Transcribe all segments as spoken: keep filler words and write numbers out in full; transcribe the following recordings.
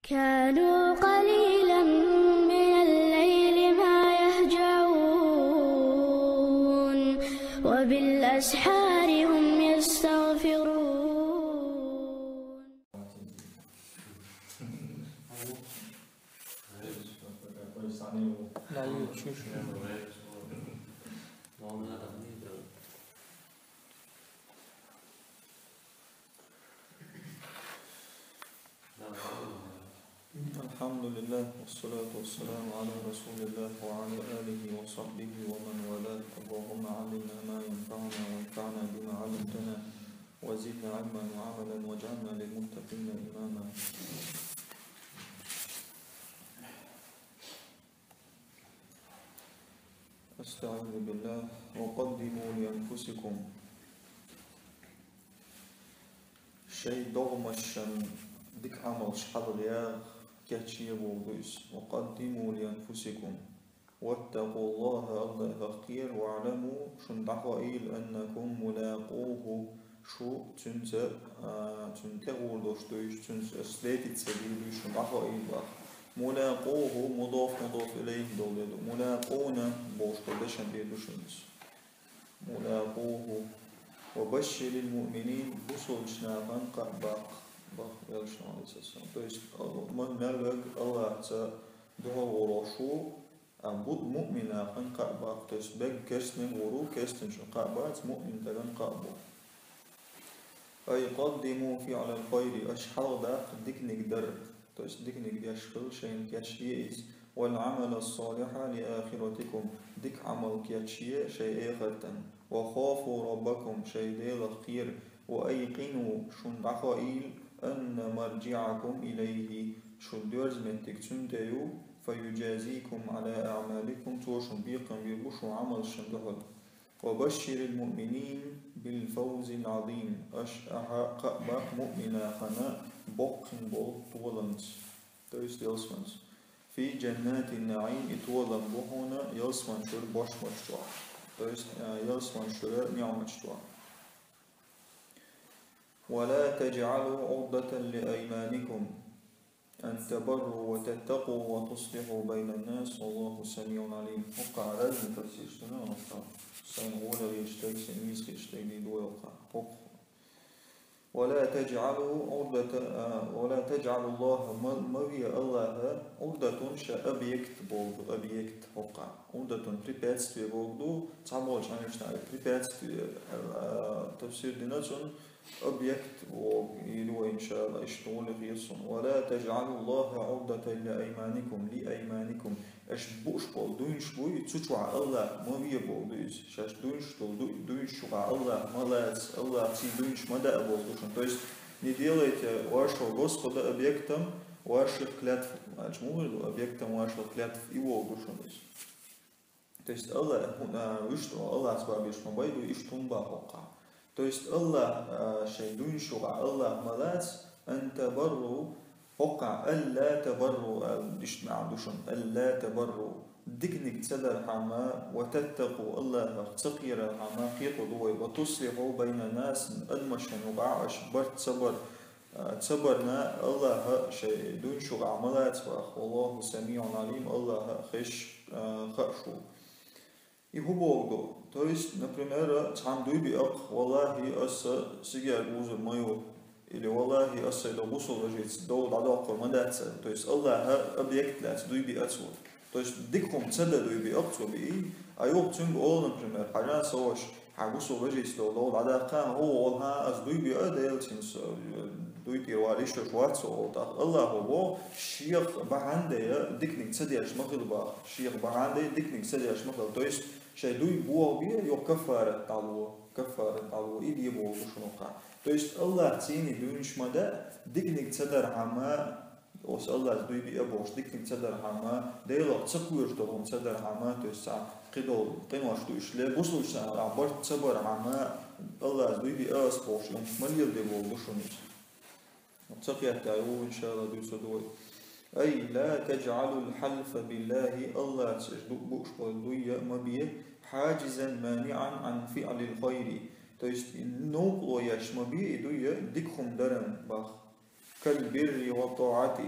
كانوا قليلا من الليل ما يهجعون، وبالأسحار هم يستغفرون. الحمد لله، والصلاة والسلام على رسول الله وعلى آله وصحبه ومن والاه. اللهم علمنا ما ينفعنا وانفعنا بما علمتنا وزدنا علما وعملا واجعلنا للمتقين إماما. أستعيذ بالله. وقدموا لأنفسكم. Шоай догӀмашта дика Ӏамалш хьалха яха кийчъе боху иза. وقدموا لأنفسكم. واتقوا الله, АллахӀах кхера, واعلموا, шуна дӀахоийла, أنكم ملاقوه, шу цуьнца, а, цуьнан тӀе гӀур долуш дуй, цуьнца встретиться дийр дуй, шуна дӀахоийла боху. ملاقوه, مضاف مضاف إليه долу ду. ملاقون бохуш долу дешан дийр ду шуна иза. ملاقوه. وبشر المؤمنين, бусалба нахана кхаъ баккха, боху элчано, عليه الصلاة والسلام. То есть, а, ма-, мел верг АллахӀца дуьхьал гӀур волуш ву, а бу-, муъмин нахана кхаъ баккха, то есть берриг керстанех гӀур ву, керстанашна кхаъ бац, муъмин стагана кхаъ бу. أي قدموا فعل الخير, аша хьалха даккха диканиг дар, то есть диканиг деш хила шайна кийчъе иза, والعمل الصالح لآخرتكم, дика Ӏамал кийчъе шайн эхартан, وخافوا ربكم, шайн Делах кхера, وأيقنوا, шуна дӀахоийла, أن مرجعكم إليه, шун доьзал меттиг цунна тӀе ю, فيجازيكم على أعمالكم, цо шуна бекхам бийр бу шун Ӏамалшна дуьхьал. وبشر المؤمنين بالفوز العظيم, аша ахьа кхаъ баккха муъмин нахана боккхина болу толамца, то есть ялсаманица. في جنات النعيم, и толам бу хьуна ялсамани чуьра бошмаш чохь, то есть, а, ялсамани чуьра ниӀматаш чохь. ولا تجعلوا عرضة لأيمانكم أن تبروا وتتقوا وتصلحوا بين الناس والله سميع عليم. ХӀокху разный тафсир ду, сайна гӀоле хеташ дерг, сайна нийса хеташ дерг дийр ду вай хӀокху. ХӀокху. ولا تجعلوا عرضة, а, ولا تجعلوا الله, ма, ма ве АллахӀ, عرضة, шен объект боху, объект хӀокху. عرضة препятствие боху ду, цхьаболчу Ӏилманчаша препятствие, а, тафсир дина цунна, объект боху, и ду вай, иншаАллахӀ, иштта гӀоле хета суна. ولا تجعلوا الله عرضة لأيمانكم، لأيمانكم. Аша бууш болу дуйнаш буй, цу чохь АллахӀ ма ве боху ду иза. Шаьш дуйнаш долу ду-, дуйнаш чохь АллахӀ ма лаца, АллахӀ цуьнан дуйнаш ма даа боху ду шуна. То есть, не делайте вашего Господа объектом ваших клятв. Аьлча муха ду, объектом ваших клятв и боху ду шуна иза. То есть АллахӀ, хӀун-, а, вуьшта АллахӀца бан беш ма бай ду, иштта хӀума боху хӀокху. То есть АллахӀ, а, шайн дуйнаш чохь АллахӀ ма лаца, أن تبروا, хӀокху ألا تبروا, а, иштта маьӀна ду шуна, ألا تبروا, диканиг ца дархьама, وتتقوا, АллахӀах ца кхерархьама, кхето ду вай, وتصلحوا بين الناس, адамашна юкъахь аша барт ца бар, а, ца барна, АллахӀ шайн дуйнаш чохь ма лаца боху, والله سميع عليم, АллахӀ хезаш, а, хууш ву. И хӀун боху ду? То есть, например, цхьамма дуй биъакх, валлахӀи, аса сигар узур ма ю, или валлахӀи, аса сайна гӀусал вежарца довла дӀадоккхур ма дац. То есть, АллахӀа объект лаьцна дуй биъа цо. То есть, дика хӀума ца дан дуй биъакх цо биъий, а юха цуьнга олу, например, хьажа, со ваша, хьан гӀусал вежарца довла дӀадаккха, хӀун олу, хьан, аса дуй биъа Делан цуьнца, дуй тӀера вала йиш йолуш вац со олу. ТӀаккха АллахӀа боху, шех бахьана дайа диканиг ца деш ма хила боху, шех бахьана дайа диканиг ца деш ма хила. То есть, шайн дуй боху бе, йо каффарат дӀало, каффарат дӀало, и де боху ду шуна хӀокху. То есть АллахӀ цуьнан дуйнаш ма даа, диканиг ца дархьама, оцу АллахӀца дуй биъа бохуш, диканиг ца дархьама, Делах ца кхоьруш долу хӀума ца дархьама, то есть цхьа кхидолу къинош ду уьш ле, бусалбачу нахах барт ца бархьама, АллахӀца дуй биъа аса бохуш, и хӀумаш ма леладе боху ду шуна иза. Ца кхетта ву, иншаАллахӀ, дуьйцур ду вай. أي لا تجعلوا الحلف بالله, АллахӀца аша ду-, бууш болу дуй ма бе, حاجزا مانعا عن فعل الخير. То есть, новкъарло еш ма бе и дуй дика хӀума даран боху. كالبر والطاعة.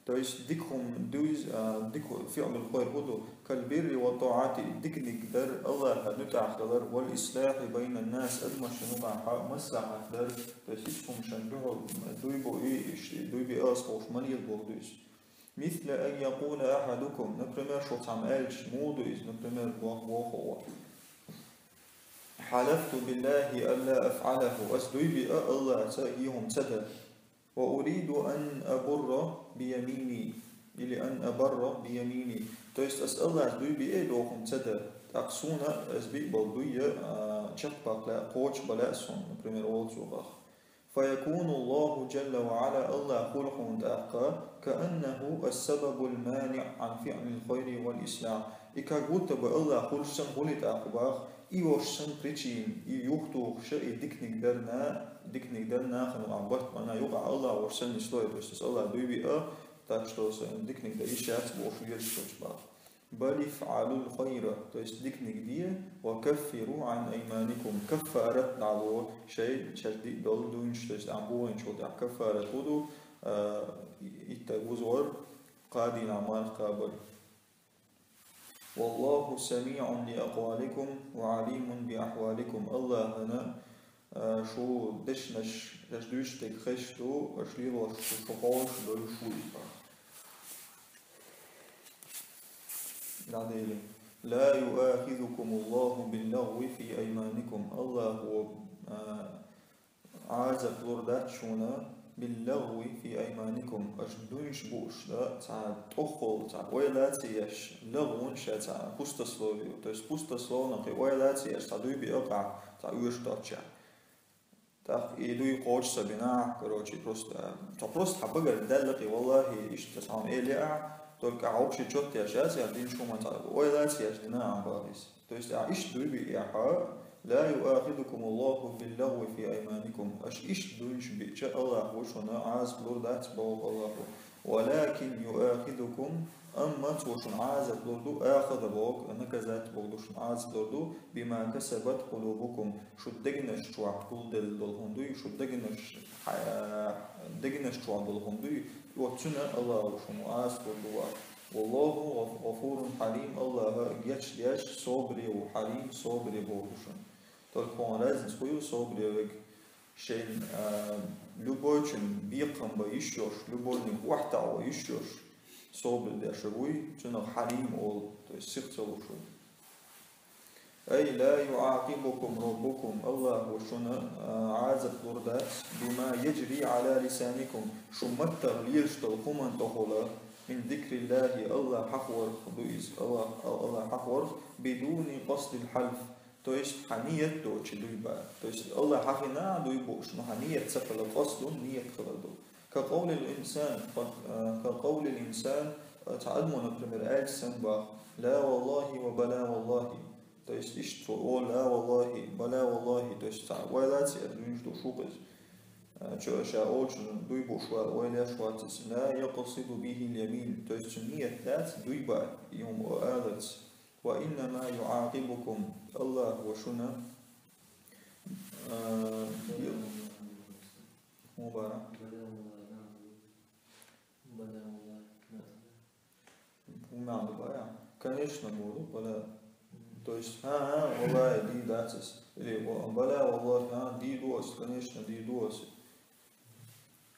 То есть дика хӀума дуьйз-, а, дика хӀу-, فعل الخير хӀун ду, كالبر والطاعة, диканиг дар, Аллахьа муьтӀахь хилар, والإصلاح بين الناس, адамашна юкъахь маслахьат дар, то есть ишта хӀуманаш дуьхьал дуй бу и, иш-, дуй биъ ас бохуш ма лела боху дуьйцу. مثل أن يقول أحدكم, например, шух цхьамма аьлча, муха ду иза, например, бох-, боху вай: حلفت بالله ألا أفعله, ас дуй биъ Аллахьца и хӀума ца дан. وأريد أن أبر بيميني, или أن أبر بيميني. То есть ас Аллахьца дуй биъ и хӀума ца дан, тӀаккха суна ас биъ болу дуй, а, чекхбаккха лаьа, кхочуш бан лаьа суна, например, олу цо боху. فيكون الله جل وعلا, Аллахь хуьлу хьуна тӀаккха, كأنه السبب المانع عن فعل الخير والإصلاح. И как будто бы Аллахь хуьлуш санна хуьлу тӀаккха боху, и волуш санна причина, и юхатухуш и диканиг дарна, диканиг дарна нахана юкъахь барт бан, юкъахь Аллахь волуш санна и слой, то есть ас Аллахьца дуй биъ, так что сан диканиг дан йиш яц бохуш лелаш долчу боху. بل افعلوا الخير, то есть диканиг де, وكفروا عن أيمانكم, каффарат дӀало шайн, шаьш диъ долу дуьйнаш, то есть ахь бохийначул тӀаьхьа каффарат хӀун ду, а, итт стаг вузор, кхаа дийнахь марха кхабар. والله سميع لأقوالكم وعليم بأحوالكم. Аллахьана, а, шу дешнаш, шаьш дуьйцуш дерг хезаш ду, аша лелош шу, шу кхочуш долуш ву иза. ДӀадели. لا يؤاخذكم الله باللغو في أيمانكم. Аллахьо, а, Ӏазап лур дац шуна, باللغو في أيمانكم, аша дуьйнаш бууш, да, цхьа тӀоххула, цхьа ойла ца еш, лагӀун ша цхьа пустословие, то есть пустословно кхин ойла ца еш, цхьа дуй биъ ахь, цхьа оьшуш доцчехь. ТӀаккха и дуй кхочуш ца бина ахь, короче, просто, цхьа просто хьан багара даьлла кхин, валлахӀи, иштта цхьа хьуна элира ахь, только ахь общий чот еш яц, я динчу хӀуманца ойла ца еш дина ахь боху иза. То есть ахь иштта дуй биъ ахь, لا يؤاخذكم الله باللغو في أيمانكم. Аша иштта дуьйнаш биъча Аллахьо шуна Ӏазап лур дац боху Аллахьо. ولكن يؤاخذكم, амма цо шуна Ӏазап лур ду, ахаза боху, наказать боху ду, шуна Ӏазап лур ду, بما كسبت قلوبكم. Шу дегнаш чохь гулделла долу хӀума дуй, шу дегнаш, хьа-, дегнаш чохь долу хӀума дуй, оццуна Аллахьо шуна Ӏазап лур ду боху. والله غف-, غفور حليم, Аллахь гечдеш, собаре ву, хьалим, собаре боху шуна. Только хьуна разница хӀун ю, собаре верг, шайн, а, любойчун бекхам бан йиш йолуш, любойниг охьатаӀо йиш йолуш, собаре деш вуй, цунах хьалим олу, то есть сих ца луш ву. أي لا يعاقبكم ربكم, Аллахьо шуна, а, Ӏазап лур дац, بما يجري على لسانكم, шу маттах лелаш долу хӀуманна тӀехула, من ذكر الله, Аллахь хьахорах ду иза, Аллахь, Аллахь хьахорах, بدون قصد الحلف, то есть хьан ният доцуш дуй бан. То есть Аллахь хьахийна дуй бууш, но хьан ният ца хила, къасдун ният хила ду. كقول الإنسان, كقول الإنسان, цхьа адамо, например, аьлча санна боху: لا والله وبلى والله. То есть иштта цо олу: لا والله، بلى والله. То есть цхьа ойла ца еш дуьйнаш ду шух иза. Чо ша олучунна дуй бууш вац, ойла еш вац иза. لا يقصد به اليمين. То есть цуьнан ният дац дуй бан, и хӀума аларца. وإنما يعاقبكم, Аллахьо шуна, а, хӀун бара? ХӀун маьӀна ду бара? Конечно, буду, бала. То есть, хӀан, хӀан, валлахӀи, дийр дац ас. Или, ва-, бала, валлахӀи, хӀан, дийр ду ас, конечно, дийр ду ас.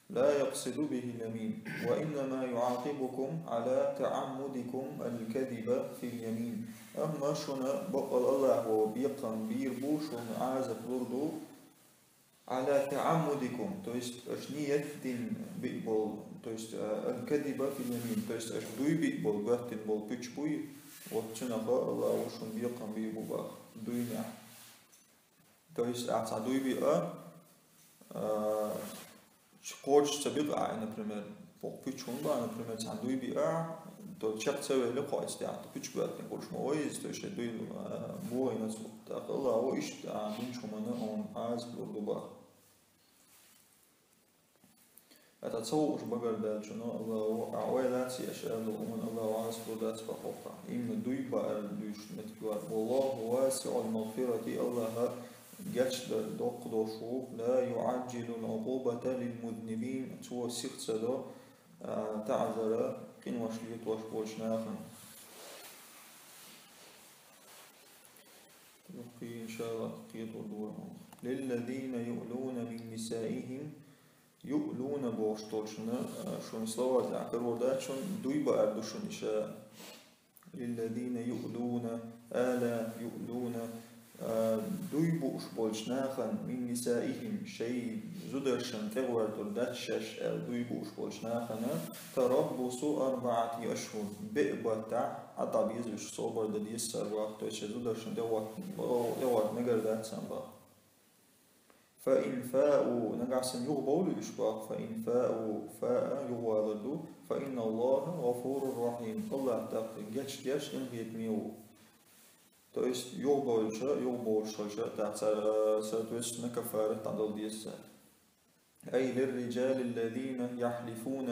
لا يقصد به اليمين، وإنما يعاقبكم على تعمدكم الكذب في اليمين. Амма шуна бакъал Аллахьо бекхам бийр бу, шуна Ӏазап лур ду, على تعمدكم, то есть аша ният дина биъ болу, то есть, а, الكذب في اليمين, то есть аша дуй биъ болу, боьттина болу пуьча буй, вот цуьнах Аллахьо шуна бекхам бийр бу боху дуйнехь. То есть ахьа цхьа дуй биъ, а, кхочуш ца бикъа ахьа, например, боху пуьча хӀунда боху, например, цхьа дуй биъ ахьа, то чекх ца велли кхо эцтехь, то пуьча боьттина хуьлуш ма вай иза, то есть шайн дуй, а, бохийна цо. ТӀаккха Аллахьо иштта а динчу хӀуманна хьуна Ӏазап лур ду боху. ХӀаьта ца хууш багара даьллачунна Аллахьо, ахьа ойла ца еш аьлла, хӀуманна Аллахьо Ӏазап лур дац боху хьуна. Именно дуй баар дуьйцуш меттиг ю. والله واسع المغفرة, Аллахь гечдар доккха долуш ву, لا يعجل العقوبة للمذنبين, цо сих ца до, а, таӀзар къинош летош болчу нахана. Юххе, иншаллахӀ, кхетар ду вай хьуна. «للذين يؤلون من نسائهم», «يؤلون» бохуш долчунна, а, шуна словарь тӀехь карор дац шуна, дуй баар ду шуна иша. «للذين يؤلون», «آلى يؤلون», а, дуй бууш болчу нахана, «من نسائهم», шайн зударшна тӀегӀертур дац шаьш аьлла дуй бууш болчу нахана, «تربص أربعة أشهر», беа баттахь Ӏа дӀа беза уьш, собар дан деза цара боху, то есть шайн зударшна тӀегӀорт-, тӀегӀорта мегар дац царна боху. «فإن فاءوا», нагахь санна юхабовлу уьш боху, «فإن فاءوا», «فاء» юхавалар ду, «فإن الله غفور رحيم», АллахӀ тӀаккха гечдеш, къинхетаме ву. То есть юхабовлуша, юхабовлуш хилча, тӀаккха цара, соответственно, каффарат дӀадала деза цара. «أي للرجال الذين يحلفون»,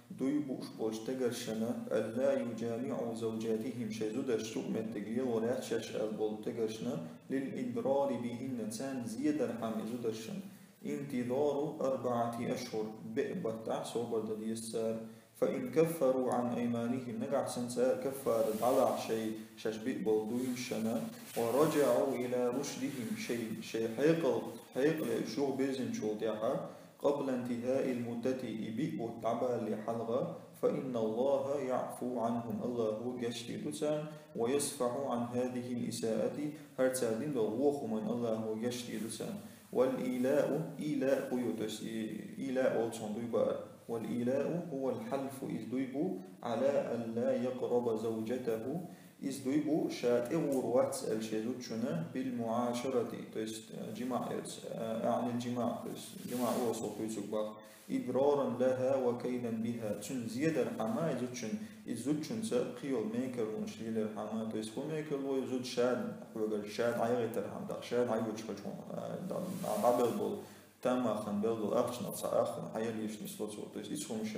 дуй бууш болчу стегаршна, «ألا يجامعوا زوجاتهم», шайн зударш цу меттиг лело лаьцна шаьш аьлла болу стегаршна, «للإضرار بهن», царна зе дархьама и зударшна, «انتظار أربعة أشهر», беа баттахь собар дан деза цара. «فإن كفروا عن أيمانهم», нагахь санна цара каффара дӀалахь шайн, шаьш биъ болу дуйнашна, «ورجعوا إلى رشدهم», шайн, шайн хьекъал, хьекъале уьш юхабирзинчул тӀаьхьа, «قبل انتهاء المدة», и биъ бутт дӀабалале хьалха, «فإن الله يعفو عنهم», АллахӀа гечдийр ду царна, «ويصفح عن هذه الإساءة», хӀара цара дина долу вон хӀуманна АллахӀа гечдийр ду царна. «والإيلاء», «إيلاء» хӀун ю, то есть и-, «إيلاء» олу цунах дуй баар. «والإيلاء هو الحلف», иза дуй бу, «على ألا يقرب زوجته», иза дуй бу ша тӀегӀур вац аьлла шен зудчунна, «بالمعاشرة», то есть, э, جماع яц, э, «أعني الجماع», то есть جماع осал хуьйцург боху, «إضرارا لها وكيدا بها», цунна зе дархьама и зудчун, и зудчунца кхин йолу мекарлонаш лелархьама, то есть хӀун мекарло ю, зуда ша хьоьгара ша дӀайигӀийтархьама, тӀаккха ша дӀайоьдуш хилча хьуна, э, дӀа-, дӀа-, дӀабелла болу, тамахана белла долу ахчанах цхьа ахча хьаяла йиш ницло цо, то есть иза хӀуманаш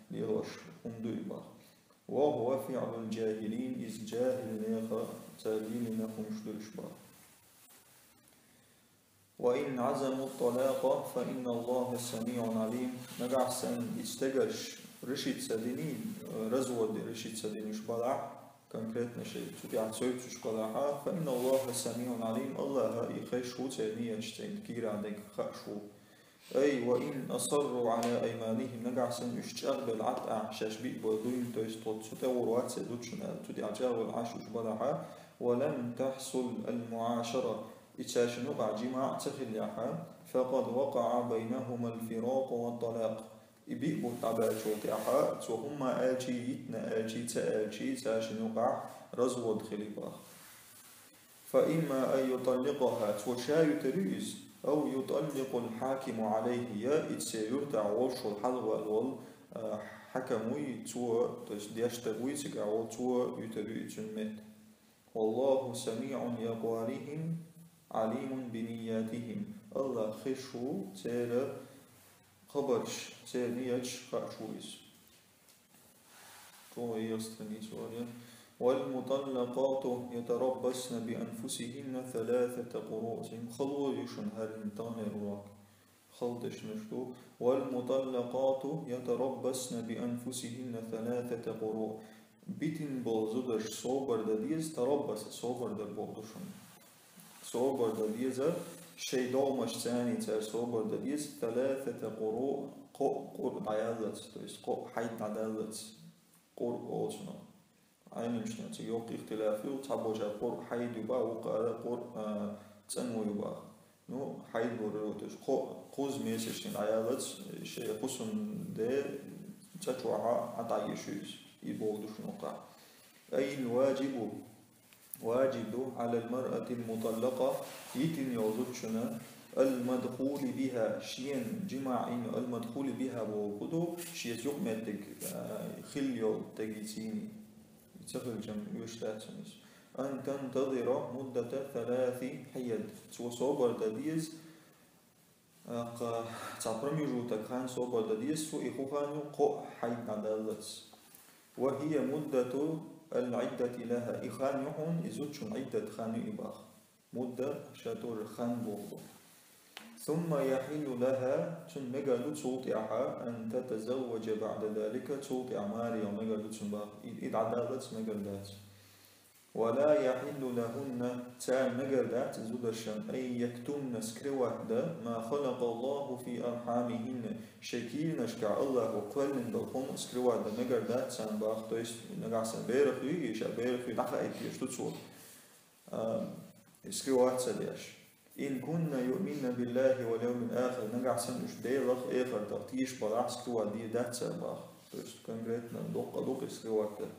лелош хӀума ду и боху. «وهو فعل الجاهلين», иза жахӀилнеха цара лелийна хӀуманаш ду уьш боху. «وإن عزموا الطلاق فإن الله سميع عليم». Нагахь санна и стегарш решить ца дина, развод решить ца дина уьш балахь, конкретно шайн цу тӀехь цуьйцуш балахьа, «فإن الله سميع عليم», АллахӀа и хезаш ву церан нияташ, церан кийрахь дерг хууш ву. «أي وإن أصروا على أيمانهم», нагахь санна уьш чӀагӀбелла Ӏа тӀехь шаьш биъ болу дуйна, то есть тхо цу тӀегӀур вац и зудчунна аьлла, цу тӀехь чӀагӀбелла Ӏаш уьш балахьа, «ولم تحصل المعاشرة», и цаьршинна юкъахь жимаӀ ца хиллехьа, «فقد وقع بينهما الفراق والطلاق». И биъ бутт дӀабаьллачул тӀаьхьа, цо хӀумма аьлчий, йитина аьлчий, ца аьлчий, цаьршинна юкъахь развод хили боху. «فإما أن يطلقها», цо ша юьтур ю иза, «أو يطلق الحاكم عليه», я и церан юьртахь волуш волу хьалхаваьлла волу, а, хьакам вуй, цо, то есть деш стаг вуй цигахь волу, цо юьтур ю и цуьнан метта. «والله سميع لأقوالهم عليم بنياتهم». АллахӀ хезаш ву церан хабарш, церан нияташ хууш ву иза. Чо эгӀа страница вара. «والمطلقات يتربصن بأنفسهن ثلاثة قروء». Хало ю шуна хӀара хӀинца таханлера урок. Хала дешнаш ду. «والمطلقات يتربصن بأنفسهن ثلاثة قروء». Битина болу зударш собар дан деза, тараббас, собар дар боху ду шуна. Собар дан деза, шайн догӀмашца цара собар дан деза, ثلاثة قروء, кхо къуръ дӀаяллалц, то есть кхо хьайд дӀадаллалц, къуръ олу цунах. Ӏелимашна цига йоккха ихтилаф ю, цхьаболчара къуръ хьайд ю боху, вукхара къуръ, а, цӀано ю боху. Ну, хьайд лур ю, то есть кхо, кхузза месячный дӀаяллалц, шайн хӀусамде цӀа чохь а дӀаеш ю иза, и боху ду шуна вукхара. «أي الواجب», важиб ду, «على المرأة المطلقة», йитина йолу зудчунна, «المدخول بها», шена жимаӀ йина, «المدخول بها» бохург ду, шеца юкъаметтиг, а, хилла йолу стаг йицийна. И ца хилча-м оьшуш дац цунна иза. «أن تنتظر مدة ثلاث حيض». Цо собар дан деза, Аккха, цхьа промежуток хан собар дан деза цо, и хӀун хан ю, кхо хьайд дӀадаллалц. «وهي مدة العدة لها». И хан ю хьуна, и зудчун Ӏиддат хан ю и боху. Мудда ша тоже хан боху. ثم يحل لها, цунна мегар ду цул тӀехьа, أن تتزوج بعد ذلك, цул тӀехьа маре яла мегар ду цунна бах. И, и дӀадаллалц мегар дац. ولا يحل لهن, царна мегар дац, зударшан, أن يكتمن, скрывать дан, ما خلق الله في أرحامهن, шайн кийранашка Аллахо кхоьллина долу хӀума скрывать дан мегар дац царна бах. То есть, нагахь санна берах юй, ша берах юй, дӀахаийтеш ду цо. А, скрывать ца деш. إن كن يؤمن بالله واليوم الآخر, нагахь санна уьш Делах, эхартах тешаш балахь, скрывать дийр дац царна бах. То есть, конкретно доккха ду-кх и скрывать дан.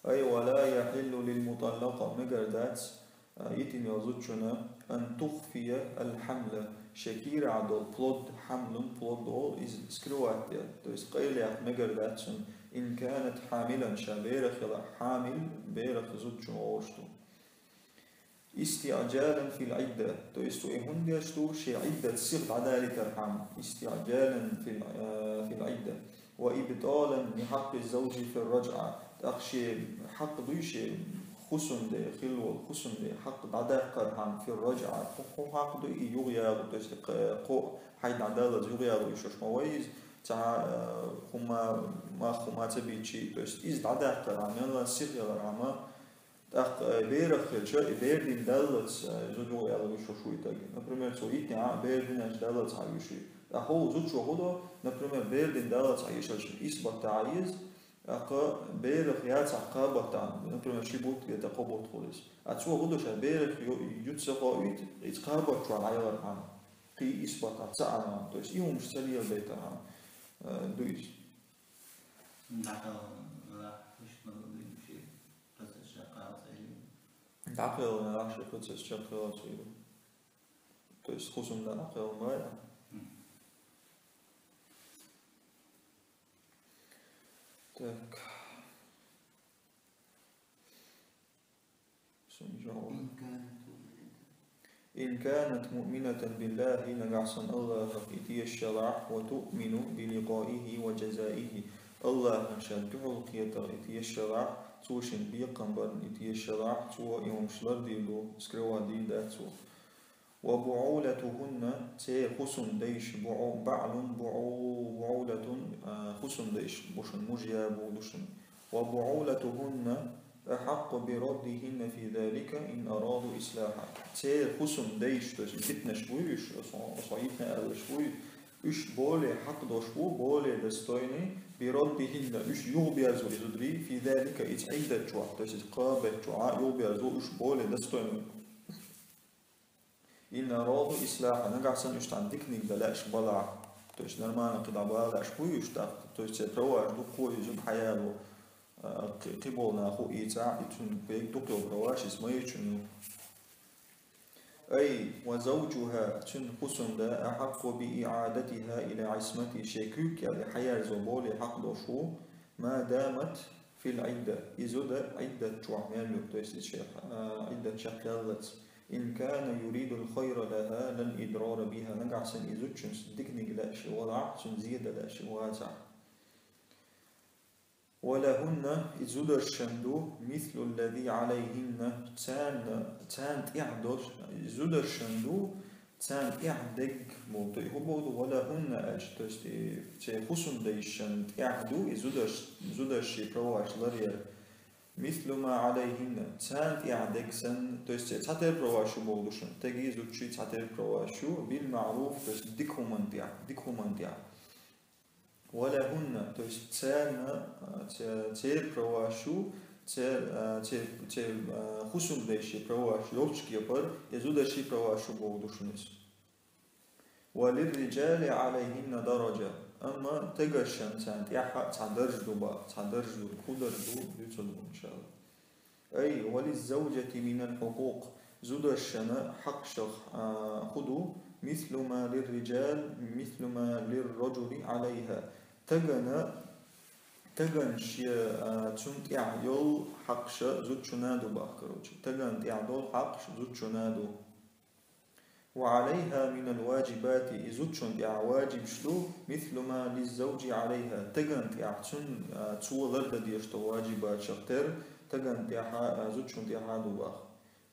أي ولا يحل للمطلقة, мегар дац, а, йитина йолу зудчунна, أن تخفي الحمل, шайн кийрахь долу плод, حمل, плод олу, иза скрывать дан. То есть, къайлаяккха мегар дац цунна, إن كانت حاملا, ша берах елахь, حامل, берах зудчун олуш ду. استعجالا في العدة, то есть цо и хӀунда деш ду, шен Ӏиддат сиха дӀадалийтархьама, استعجالا في ال-, في العدة, وإبطالا لحق الزوج في الرجعة, тӀаккха шен хьакъ дуй, шен хӀусамде, хилла волу хӀусамде хьакъ дӀадаккхархьама, في الرجعة, хӀун, хӀун хьакъ дуй и юхаяло, то есть кхо-, кхо хьайна дӀадаллалц юхаяло йиш йолуш ма вай иза, цхьа, а, хӀума, мах хӀума ца бичий, то есть иза дӀадаккхархьама, мелла сиха ялархьама, тӀаккха, э, берах хилча, и бер дина даллалц, э, зуда юхаяло йиш йолуш вуй стаг. Например, цо йитинехь а бер динарш даллалц хьан йиш юй. ТӀаккха хӀокху зудчо хӀун до, например, бер дина даллалц хьан йиш йолчун исбат дан хьан еза, тӀаккха берах яцахь кхабатахь, например, ши бутт я тӀе кхо бутт хуьлу иза. А цо хӀун до, ша берах ю-, юьту ца хоуьйту, иза кхабатчохь хьан ялархьама, кхин исбат ца Ӏамархьама. То есть и хӀумаш ца леладайтархьама, э, ду иза. ДӀакхелхина нах шен процесс чекхъялац хьуна. ДӀакхелхина нах шен процесс чекхъялац хьуна. То есть хӀусамда дӀакхелхина бай. Так. Сунжа. إن كانت مؤمنة بالله, нагахь санна Аллахах и тешаш ялахь, وتؤمن بلقائه وجزائه, Аллахана ша дуьхьал кхетар и тешаш ялахь, цо шена бекхам барна и тешаш ялахь, цо и хӀумаш лардийр ду, скрывать дийр дац цо. وبعولتهن, церан хӀусамдайш, буӀу-, بعل, буӀу-, بعولة, а, хӀусамдайш бу шуна, мужья бу шуна. وبعولتهن أحق بردهن في ذلك إن أرادوا إصلاحا. Церан хӀусамдайш, то есть дитинаш буй уьш, аса, аса йитина аьлларш буй, уьш более хьакъ долуш бу, более достойный, بردهن, уьш юхаберзо и зударий, في ذلك, иза Ӏиддат чохь, то есть иза кхабетта чохь а юхаберзо уьш более достойный. إن أرادوا إصلاحا, нагахь санна уьш цхьана диканиг дан лаьаш балахь, то есть нормально кхин дӀабала лаьаш буй уьш тӀаккха, то есть церан праваш ду кхо и зуда хьаяло, а, кхи-, кхиболу нах хӀу ийцахь, и цунна берг дукха йолу праваш, иза ма йичунна ю. أي وزوجها, цуьнан хӀусамда, أحق بإعادتها إلى عصمته, шен куьйга кӀел хьаерзо более хьакъ долуш ву, ما دامت في العدة, и зуда Ӏиддат чохь мел ю, то есть иза шен, а, Ӏиддат чекхъяллалц. إن كان يريد الخير لها لا الإضرار بها, нагахь санна и зудчуьнца диканиг лаьаш и валахь, цунна зен дан лаьаш и вацахь. ولهن, и зударшна ду, مثل الذي عليهن, царна, царна тӀехь долуш, и зударшна ду, царна тӀехь дерг болу, то есть хӀун боху ду, ولهن аьлча, то есть и церан хӀусамдайшна тӀехь ду, и зударш-, зударшийн праваш ларъяр. مثل ما عليهن, царна тӀехь дерг санна, то есть церан цхьатерра праваш ю боху ду шуна, стегий, зудчий цхьатерра праваш ю, بالمعروف, то есть дика хӀуманна тӀехь, дика хӀуманна тӀехь. ولهن, то есть царна, а, ца-, церан праваш ю, цер-, а, цер-, церан, а, хӀусамдайшийн праваш йолчу кепара, и зударшийн праваш ю боху ду шуна иза. وللرجال عليهن درجة, амма стегаршна царна тӀехь а цхьа дарж ду бах, цхьа дарж ду, кху дарж ду, дуьйцур ду, иншалла. أي وللزوجة من الحقوق, зударшна хьакъашах, а, хӀун ду, مثل ما للرجال، مثل ما للرجل عليها. Стагана, стагана шен, а, цунна тӀехь йолу хьакъаш зудчунна ду бах, короче. Стагана тӀехь долу хьакъаш зудчунна ду. وعليها من الواجبات, и зудчунна тӀехь ваджибаш ду, مثل ما للزوج عليها, стагана тӀехь цунна, а, цо лардан дезаш долу ваджибатех тера, стагана тӀехь а, а, зудчунна тӀехь а ду бах.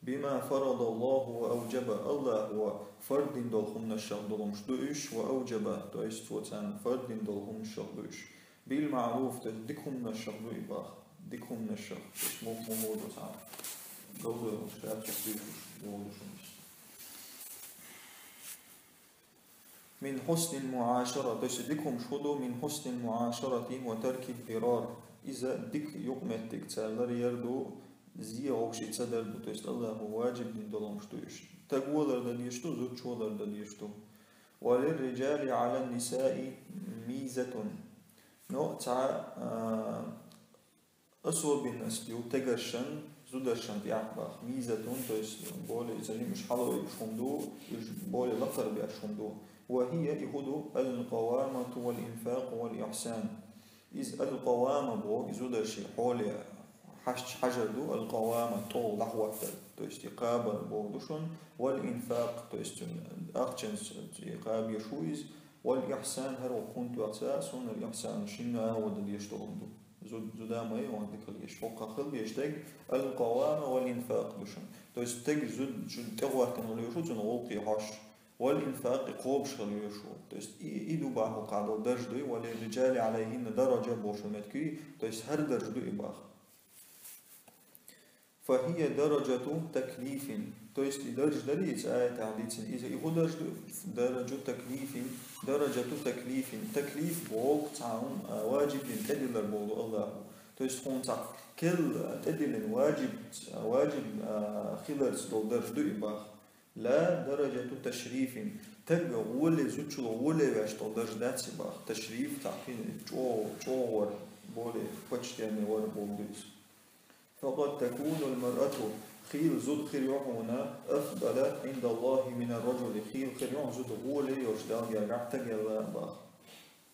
بما فرض الله وأوجب, Аллахо фарз дина долу хӀуманашах долуш ду уьш, وأوجب, то есть цо царна фарз дина долу хӀуманашах ду уьш. بالمعروف, то есть дика хӀуманашах ду и бах. Дика хӀуманашах, то есть мух-, мухӀо ду цхьа. Галдой, шаьртах дуьйцуш, боху ду шуна. من حسن المعاشرة, то есть дика хӀуманаш хӀун ду, من حسن المعاشرة وترك الضرار. Иза дика юкъаметтиг царна ларъяр ду, зе вовшийн ца дар ду, то есть Аллахо ваджиб дина долу хӀуманаш ду уьш. Стага лардан дезаш ду, зудчо лардан дезаш ду. وللرجال على النساء ميزة. Но цхьа, а, особенность ю стегаршна зударшна тӀехь бах. ميزة, то есть более, иза жимма уьш хьалаойуш хӀума ду, уьш более лакхара беш хӀума ду. وهي, и хӀун ду, القوامة والإنفاق والإحسان. Иза القوامة боху, и зударшна хьоле хьашташ хьажар ду, القوامة, тӀехула дӀахӀоттар, то есть и кхабар боху ду шуна, والإنفاق, то есть цуьнан ахчанца и кхаба езаш ву иза, والإحسان, хӀара воккха хӀунда тоьхна, суннал ихсан, шинна агӀо дан дезаш долу хӀума ду. Зуд-, зуда ма ю, ван дика хила езаш, хӀокхах хила езаш стаг, القوامة والإنفاق ду шуна. То есть стаг зуд-, зуда тӀехӀоттина хила везаш ву, цуьнан гӀуллакхе хьожуш, والإنفاق, кхобуш хила везаш ву. То есть и, и ду бах хӀокхахь долу дарж дуй, وللرجال عليهن درجة боху меттиг, то есть хӀара дарж ду и бах. فهي درجة تكليف. То есть и дарж дарий, иза аятехь дийцина. Иза и хӀун дарж ду? درجة تكليف, درجة تكليف. Таклиф боху цхьа хӀума, а, ваджиб дина тӀедиллар боху ду Аллахо. То есть хьуна цхьа керла тӀедиллина ваджиб, ваджиб, а, хиларца долу дарж ду и бах. لا درجة تشريف. Стаг гӀоле, зудчо гӀоле веш долу дарж дац и бах. Ташриф, цхьа кхин чӀо-, чӀогӀа вар, более почтенный вар боху ду иза. فقد تكون المرأة, хийла зуда хир ю хьуна, أفضل عند الله من الرجل, хийла хир ю хьуна зуда гӀоле йолуш Далла гергахь стагал а бах.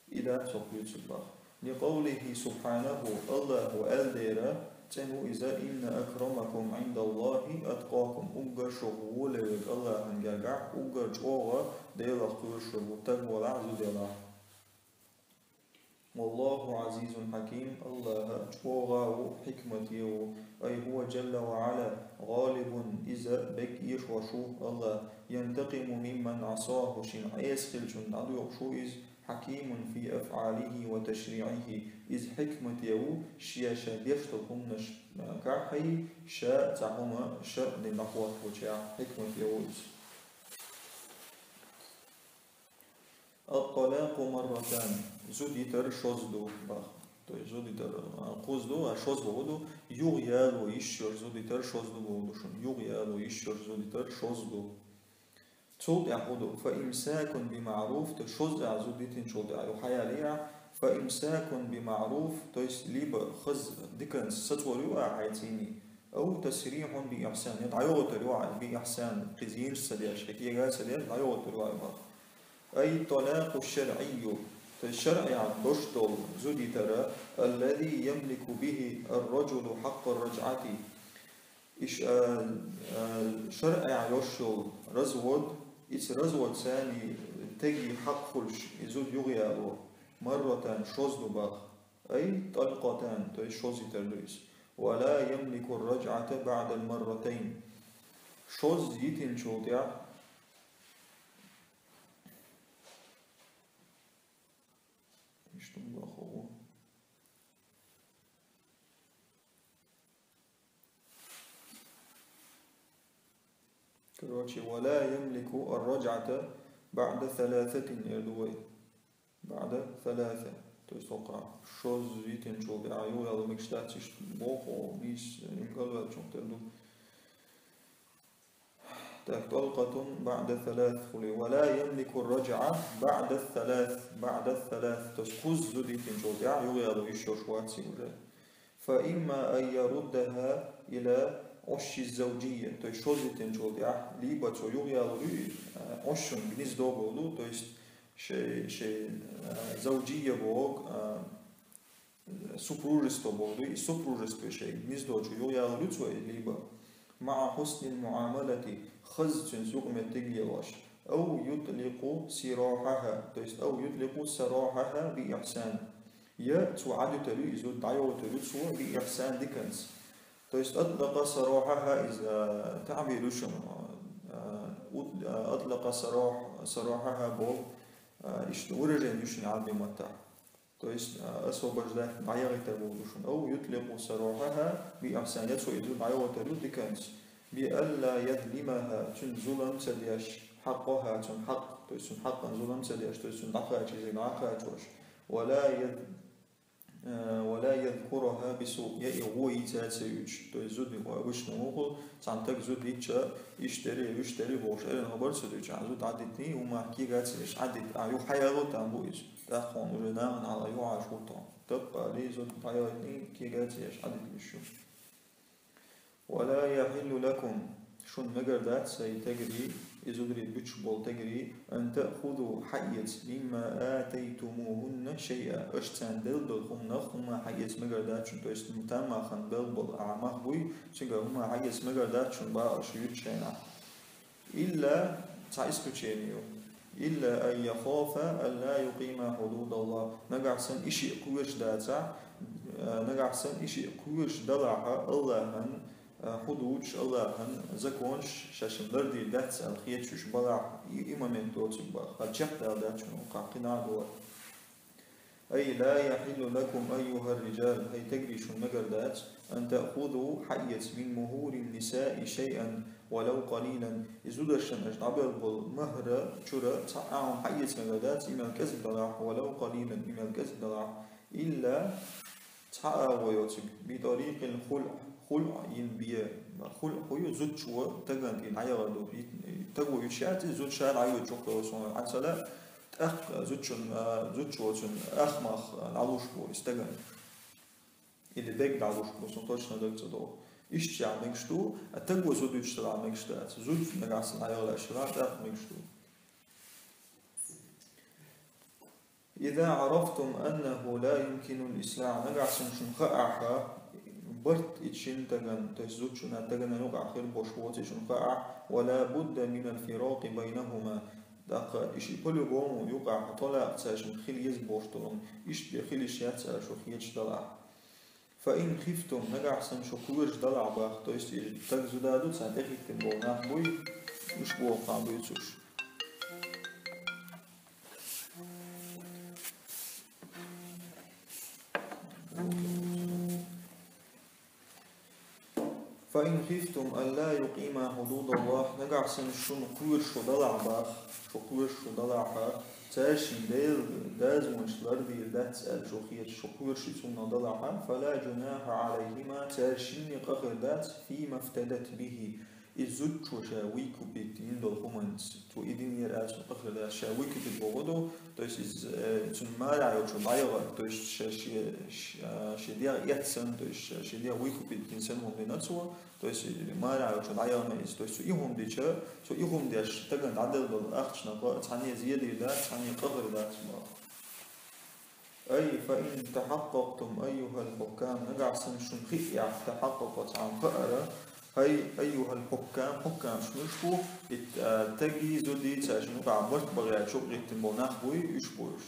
И дац цо кхуьйцург бах. لقوله سبحانه, Аллахо аьлла дера, цӀена ву иза: إن أكرمكم عند الله أتقاكم, уггар шух гӀоле верг Аллахьан гергахь, уггар чӀогӀа Делах кхоьруш верг ву стаг велахь а, зуда елахь а. والله عزيز حكيم, Аллахь чӀогӀа ву, хьикмате ву, أي هو جل وعلا غالب, иза берг эшош ву Аллахь, ينتقم ممن عصاه, шена Ӏеса хиллачунна дӀадохуш ву иза, حكيم في أفعاله وتشريعه, иза хьикмате ву, ша, ша деш долу хӀуманашкахь а, ша цхьа хӀума шарӀ дина дӀахӀоттавучехь, хьикмате ву иза. الطلاق مرتان, зуда йитар шозза ду, бах. То есть зуда йитар, а, кхузза ду, а шозза боху ду, юхаяло йиш йолуш зуда йитар шозза ду боху ду шуна, юхаяло йиш йолуш зуда йитар шозза ду. Цул тӀаьхьа хӀун ду? فإمساك بمعروف, то есть шозза а зуда йитинчул тӀаьхьа юха хьаялий а, فإمساك بمعروف, то есть либо хаза диканца сацор ю а хьайца, أو تسريح بإحسان, я дӀайохуьйтур ю а, بإحسان, кхин зенаш ца деш, кхин кега ца деш, дӀайохуьйтур ю а, бах. أي الطلاق الشرعي, то есть шарӀехь дош долу зуда йитар, الذي يملك به الرجل حق الرجعة. Иш, а, а, шарӀехь йолуш йолу развод, иза развод санна стеган хьакъ хуьлуш, и зуда юхаяло, مرتان, шозза ду бах. أي طلقتان, то есть шозза йитар ду иза. ولا يملك الرجعة بعد المرتين. Шозза йитинчул тӀаьхьа Иштта ма боху. Короче, ولا يملك الرجعة بعد ثلاثة, эр ду вай. بعد ثلاثة. То есть, хӀокху шозза йитинчул тӀаьхьа юхаяло мегаш дац, иштта боху, нийса, им галваьллачух тера ду. Так, طلقة بعد ثلاث хуьлий. ولا يملك الرجعة بعد الثلاث, بعد الثلاث. То есть кхузза зуда йитинчул тӀаьхьа юхаяло йиш йолуш вац и уже. فإما أن يردها إلى عش الزوجية. То есть шозза йитинчул тӀаьхьа либо цо юхаялур ю, а, Ӏушшун гнездо боху ду, то есть шей, шей, а, завджия боху, а, супружество боху ду, и супружестве шайн гнездо чу юхаялур ю цо, либо مع حسن المعاملة, хаза цуьнца юкъаметтиг лелош, أو يطلق سراحها, то есть أو يطلق سراحها بإحسان. Я цо Ӏадуьтур ю и зуда, дӀайохуьйтур ю цо بإحسان, диканца. То есть, атлакъа сарохьахьа из, а, таъбир ю шуна, а, ут-, а, атлакъа сарох-, сарохьахьа бо, а, иштта выражение ю шуна Ӏарбий маттахь. То есть, а, освобождать, дӀаяхийтар боху шуна. Ав ютликъу сарохьахьа би ихьсан, я цо иза дӀаяхийтар ю диканца. Би алла язлимахьа, цунна зулам ца деш, хьакъахьа, цунна хьакъ, то есть цунна хьакъан зулам ца деш, то есть цунна дӀакхача иза дӀакхачош. Ва ла яз-, а, ва ла язкурахьа би суъ, я и гӀо йийца ца юьйцуш. То есть зуда вайна вуьшта муху, цхьана таг зуда йича, иштта дери, вуьшта дери бохуш, эрна хабар ца дуьйцу, а зуда Ӏадитний, хӀума кега ца еш, Ӏадит, а, юха хьаяло там бу иза. ТӀаккха хьуна уже нахана хьала юхьаш хӀутту. Таппа али зуда дӀаяхийтний, кега ца еш, Ӏадитлуш ю. Ва ла яхьиллу лакум, шуна мегар дац, хӀай тагри, и зударий буьтуш болу тагри, ан таъхузу, хьаэца, мимма атайтумухунна шайъа, аша царна делла долу хӀуманах хӀума хьаэца мегар дац шуна, то есть тамахана белла болу а мах буй, цигара хӀума хьаэца мегар дац шуна боху аша юьйцучу хенахь. Илла, цхьа исключение ю. Илла ан яхафа алла юкъима хьудудаллахь. Нагахь санна и шиъ кхоьруш дацахь, а, нагахь санна и шиъ кхоьруш далахьа, Аллахьан, а, хьудудаш, Аллахьан законаш шаьшшинна лардийр дац аьлла хеташ уьш балахь, и, и момент доцург боху. ХӀара чекхдала дац шуна, кхин а дора. Ай ла яхьиллу лакум, айюхьар-риджал, хӀай тагри, шуна мегар дац, ан таъхузу, хьаэца, мин мухьурин-нисаи шайъан, валав къалилан, и зударшна аша дӀабелла болу махьара чура цхьа а хӀума хьаэца мегар дац, и мел кӀезиг далахь, валав къалилан, и мел кӀезиг далахь, илла, цхьа агӀо йоцург, би тарикъил хулъ, хулъ йина бен, хулъ хӀун ю, зудчо тагана тӀе дӀаяхар ду, и, и таго юьйцуш яц, и зуда ша дӀайоьду чохь долу суна, Ӏа ца лаьа, тӀаккха зудчун, а, зудчо цунна ах мах, а, дӀалуш бу иза тагана. Или бег дӀалуш бу, суна точно даг ца догӀу. Иштта яхь мегаш ду, а таго зуда юьйцуш делахь мегаш дац. Зуда нагахь санна дӀаяхар лаьа шуна, тӀаккха мегаш ду. Иза Ӏарафтум аннаху ла юмкинул ислахь, нагахь санна шуна хаахьа, барт и шина тагана, то есть зудчунна тагана юкъахь хир болуш воций шуна хаахь, ва ла будда минал фиракъи байнахума, тӀаккха и шиъ по-любому юкъахь тӀалакъ цаьршинна хила еза болуш долу, иштта бен хила йиш яц аьлла шу хеташ далахь. Фа ин хифтум, нагахь санна шу кхоьруш далахь боху, то есть и таг зуда ду, царна тӀехӀиттина болу нах буй, уьш боху кхана буьйцуш. Фа ин хифтум алла юкъима хьудудаллахь, нагахь санна шуна кхоьруш шу далахь боху, шу кхоьруш шу далахьа, цаьршинна Делан дозанаш лардийр дац аьлла шу хеташ, шу кхоьруш и цунна далахьа, фала жунахьа Ӏалайхима, цаьршинна къа хир дац, фима фтадат бихи, и зудчо ша выкупить йина долу хӀуманца, цо и динера аьлла цунна къа хир дац, ша выкупить боху ду, то есть иза, э, цунна мара йолчу дӀаяхар, то есть ша шен, ша, шен дегӀ эцна, то есть ша шен дегӀ выкупить йина санна хӀума дина цо, то есть мара йолчу дӀаяхна иза, то есть цо и хӀума дича, цо и хӀума деш тагана дӀаделла долу ахчанах цхьанне зен дийр дац, цхьанне къа хир дац боху. Ай, фа ин тахьаккъакътум, айюхьал хьуккам, нагахь санна шуна хиъ яхь, тахьаккъакъа цхьана хаара, хӀай, айюхьал хьуккам, хьуккамаш муьлш бу, и, а, таги, зуди, цаьршинна юкъахь барт бан гӀерташ юкъагӀиттина болу нах буй, уьш бу уьш.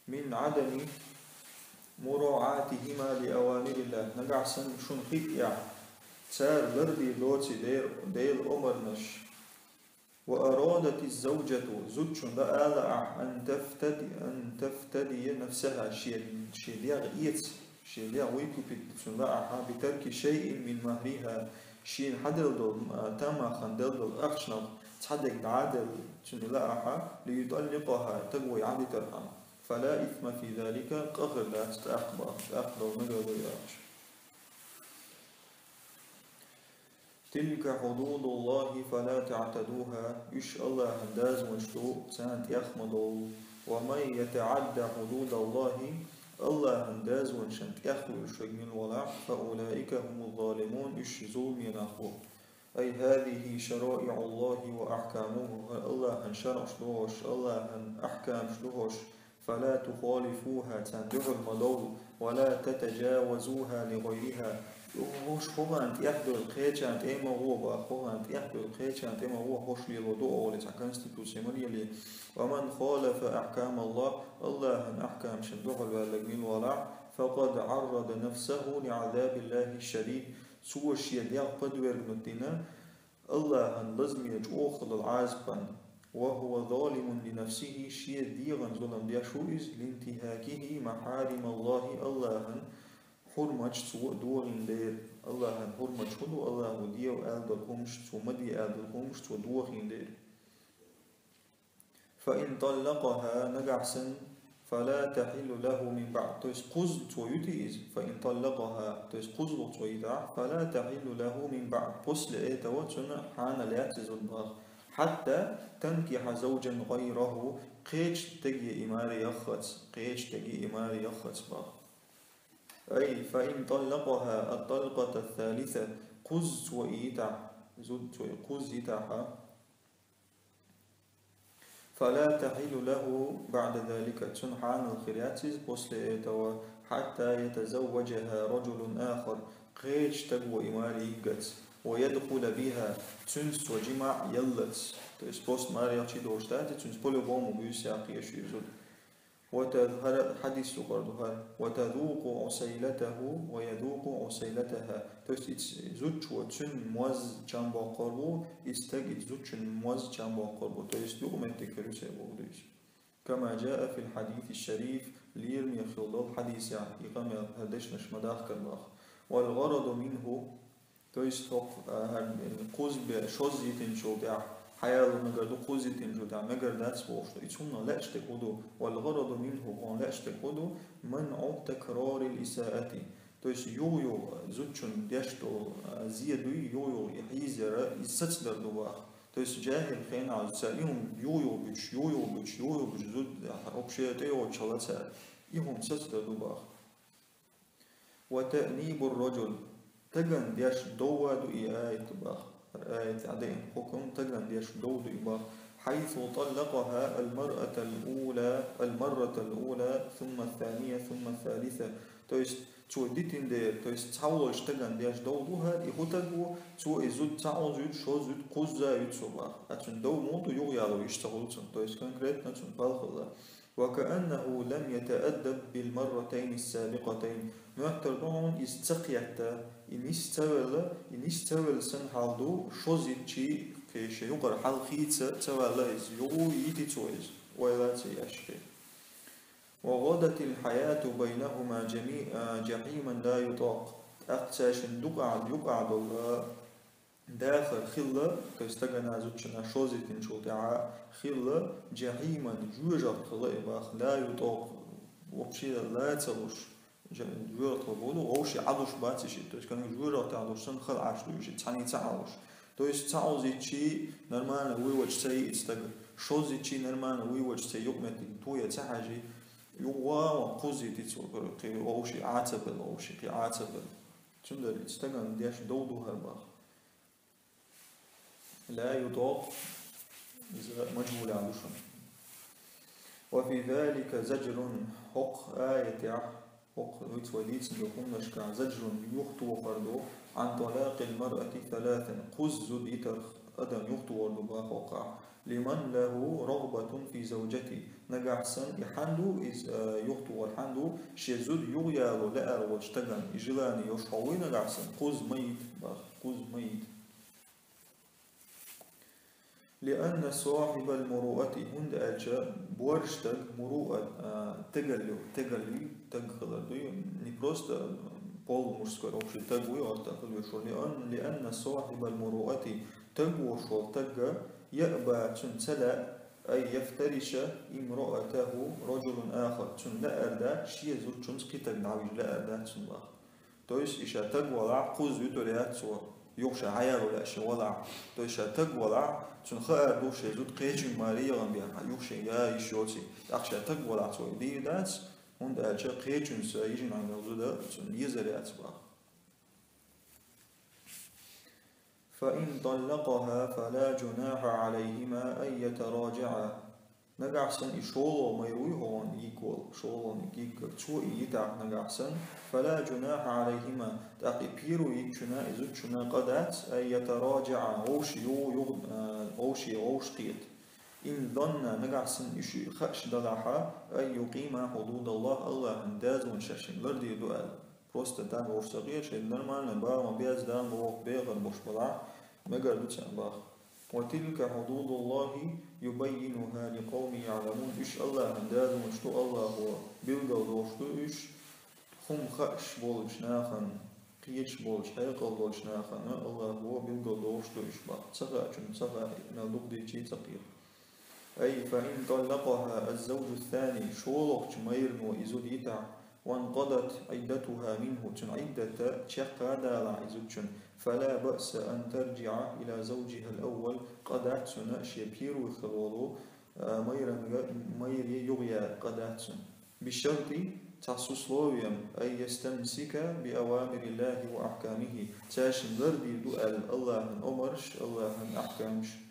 Мин Ӏадами мураӀатихима ли авамириллахь, нагахь санна шуна хиъ яхь, цара лардийр доций Дер-, Делан омранаш. Ва арадатиз-завжату, зудчунна лаьа лаахь, ан тафтади-, ан тафтадия нафсахьа, шен, шен дегӀ эца, шен дегӀ выкупить цунна лаахьа, битарки шайин мин махьрихьа, шена хьаделла долу, а, тамахана делла долу ахчанах цхьа дерг дӀа а делла цунна лаахьа, лиютӀалликъахьа, таг вай Ӏадитархьама. Фала исма фи залика, къа хир дац тӀаккха боху, тӀаккха долу мегар ду яхаш. Тилка хьудудуллахьи фала таътадухьа, уьш Аллахьан дозанаш ду, царна тӀех ма довла. Ва ман ятаӀадда хьудудаллахьи, Аллахьан дозанашна тӀехвуьллуш верг мила валахь, фа улаика хӀумуз-залимун, уьш зуламехь бу. Ай хӀазихьи шараиӀуллахьи ва ахькамухьу, хӀара Аллахьан шарӀаш ду хӀорш, Аллахьан ахькамаш ду хӀорш, فلا تخالفوها, царна дуьхьал ма довла, ولا تتجاوزوها لغيرها, хӀорш хӀокхарна тӀехбевлла кхечарна тӀе ма гӀо бах, хӀокхарна тӀехбевлла кхечарна тӀе ма гӀо, хӀорш лело ду оале, цхьа конституци ма лелае. ومن خالف أحكام الله, АллахӀан ахькамашна дуьхьал ваьлларг мила валахь, فقد عرض نفسه لعذاب الله الشديد, цо шен дегӀ подвергнуть дина АллахӀан лазаме чӀоагӀа хиллача Ӏазапна. وهو ظالم لنفسه, шен дегӀан зулам деш ва иза, لانتهاكه محارم الله, АллахӀан хьурматаш цо дохийна дера. АллахӀан хьурматаш хӀун ду? АллахӀо де аьнна долча хӀуманех, цо ма де аьнна долча хӀуманех цо дохийна дера. فإن طلقها, нагахь санна, فلا تحل له من بعد, то есть кхузза цо юте иза, فإن طلقها, то есть кхузза цо йитахь, فلا تحل له من بعد, после этого цунна хьанал яц из зуда бах, حتى تنكح زوجا غيره, кхеча стаге и маре яххац, кхеча стаге и маре яххац бах. أي فإن طلقها الطلقة الثالثة, кхузза цо и йитахь, зуда цо и кхузза йитахь, فلا تحل له بعد ذلك, цунна хьанал хир яц из после этого, حتى يتزوجها رجل آخر, кхеча стаго и маре йигаргьяц, ويدخل بها, цуьнца цо жимаӀ яларгьяц. То есть просто маре яхача долуш дац, цуьнца по-любому буьйса яккха еза шу из зуда. وتذ-, хӀара хьадис юкъара ду хӀара. وتذوق عسيلته ويذوق عسيلتها. То есть, иза зудчо цуьнан моз чам боккхур бу, и стаг иза зудчун моз чам боккхур бу. То есть, юкъаметтиг хир ю церан бохург ду иза. كما جاء في الحديث الشريف, лераме хилла долу хьадисехь, и къамел хӀара дешнаш ма дахкара бах. والغرض منه, то есть, хӀокху, а, хӀара, э, кхузза бе-, шозза йитинчул тӀаьхьа, хьаяло мегар ду, кхузза йитинчул тӀаьхьа мегар дац бохуш ду. Иза хӀунна лаьаш дерг хӀун ду? والغرض منه, хӀун лаьаш дерг хӀун ду? منع تكرار الإساءة. То есть, юха-юха зудчун деш долу, а, зе дуй, юха-юха и хьийзаяр, иза сацадар ду бах. То есть, жахӀил хенахь цара и хӀума юха-юха буьтуш, юха-юха буьтуш, юха-юха буьтуш, зуда, а, вообще тӀейогӀучу хала цара. И хӀума сацадар ду бах. وتأنيب الرجل. Стагана деш дов ду и аят бах. ХӀара аят тӀехь деана хӀокхунна стагана деш дов ду и бах. حيث طلقها المرأة الأولى، المرة الأولى، ثم الثانية، ثم الثالثة. То есть, цо дитина дера, то есть, цхьа волчу стагана деш дов ду хӀара, и хӀун стаг ву, цо и зуда цхьаъ озуьйту, шозза юьту цо бах. А цуьнан дов муха ду, юхаяло йиш ца хуьлу цунна. То есть, конкретно цунна пал хилла. وكأنه لم يتأدب بالمرتين السابقتين. Моьттур ду хьуна иза ца кхетта, и нис ца велла, и нис ца велла санна хьал ду, шозза йитчи, кхеча юкъара хьал хийца ца ваьлла иза, юха йити цо иза, ойла ца еш кхин. وغدت الحياة بينهما جميع-، آ، جحيما لا يطاق. ТӀаккха цаьршинна дукъа-, юкъахь долу дахар хилла, то есть стагана зудчунна шозза йитинчул тӀаьхьа хилла, جحيما, жоьжахат хилла и бах, لا يطاق, вообще ла ца луш, жа-, жоьжахат хилла боху, вовшийн Ӏа луш бац и шиъ, то есть, как жоьжахатехь луш санна хала Ӏаш ду и шиъ, цхьаьна ца Ӏалуш. То есть, цхьаъ озуьйтчи нормально вуьйцуш ца йи иза стаг, шозза йитчи нормально вуьйцуш ца йи, юкъаметтиг тоха ца хьажи, юха ван кхузза йити цо, кхин вовшийн Ӏа ца белла, вовшийн кхин Ӏа ца белла. Цундела иза стагана деш дов ду хӀара бах. لا يطاق, иза мажгӀулехь ду шуна. وفي ذلك زجر, хӀокху аятехь, хӀокху виц вай дийцина долу хӀуманашкахь زجر, юхатохар ду, عن طلاق المرأة ثلاثا, кхузза зуда йитарх адам юхатохар ду бах хӀокхахь. لمن له رغبة في زوجته. Нагахь санна и хьан ду, иза, а, юхатохар хьан ду, шен зуда юхаяло лаьара волчу стагана и желание йолуш хьо вуй нагахь санна, кхузза ма йита бах, кхузза ма йита. لأن صاحب المروءة, хӀунда аьлча борша стаг, муруъат, а, тегал ю, тегал ю, таг хилар ду, не просто пол мужской, вообще таг вуй, орта хила веш ву. لأن، لأن صاحب المروءة, таг волуш волу тагга, يأبى, цунна ца лаьа, أن يفترش امرأته رجل آخر, цунна лаьар дац шен зудчуьнца кхин таг дӀавижа, лаьар дац цунна бах. То есть, и ша таг валахь, кхузза вуьтур яц цо, юха ша хьаяло лаьа шен валахь. То есть, ша таг валахь, цунна хаар ду шен зуда кхечуьнга маре яхана бен, юха шен я йиш йоций. ТӀаккха ша таг валахь, цо и дийр дац, хӀунда аьлча кхечуьнца йижина йолу зуда цунна езар яц бах. فإن طلقها فلا جناح عليهما أن يتراجعا. Нагахь санна и шолгӀа майра вуй хьуна йига волу, шолгӀаниг йиггар, цо и йитахь нагахь санна, فلا جناح عليهما, тӀаккха и первый йигчунна, и зудчунна къа дац, أن يتراجعا, вовшийн югӀ-, югӀ-, а, вовшийн вовшахкхета. إن ظنا, нагахь санна уьш хууш далахь, أن يقيما حدود الله, АллахӀан дозанаш шаьш лардийр ду аьлла. Просто дӀа вовшах ца хеташ, шайн нормально, бала ма беза, Дала ма воккха, бехар болуш балахь, мегар ду царна боху. وتلك حدود الله يبينها لقوم يعلمون. Уьш АллахӀан дозанаш ду, АллахӀа билгалдоккхуш ду уьш, хӀума хууш болчу нахана, кхеташ болчу, хьекъал долчу нахана АллахӀа билгалдоккхуш ду уьш боху. Ца хаьчунна ца хаьа, мел дукха дийцича а ца кхета. أي فإن طلقها الزوج الثاني, шолгӀачу майрано и зуда йитахь, وانقضت عدتها منه, цуьнан Ӏиддат чекх а далахь и зудчун, فلا بأس أن ترجع إلى زوجها الأول, къа дац цунна шен первый хилла волу, а, майранга, майре юхаяра къа дац цунна. بشرط, цхьа условием, أن يستمسك بأوامر الله وأحكامه, цаьршинна лардийр ду аьлла АллахӀан омарш, АллахӀан ахькамаш.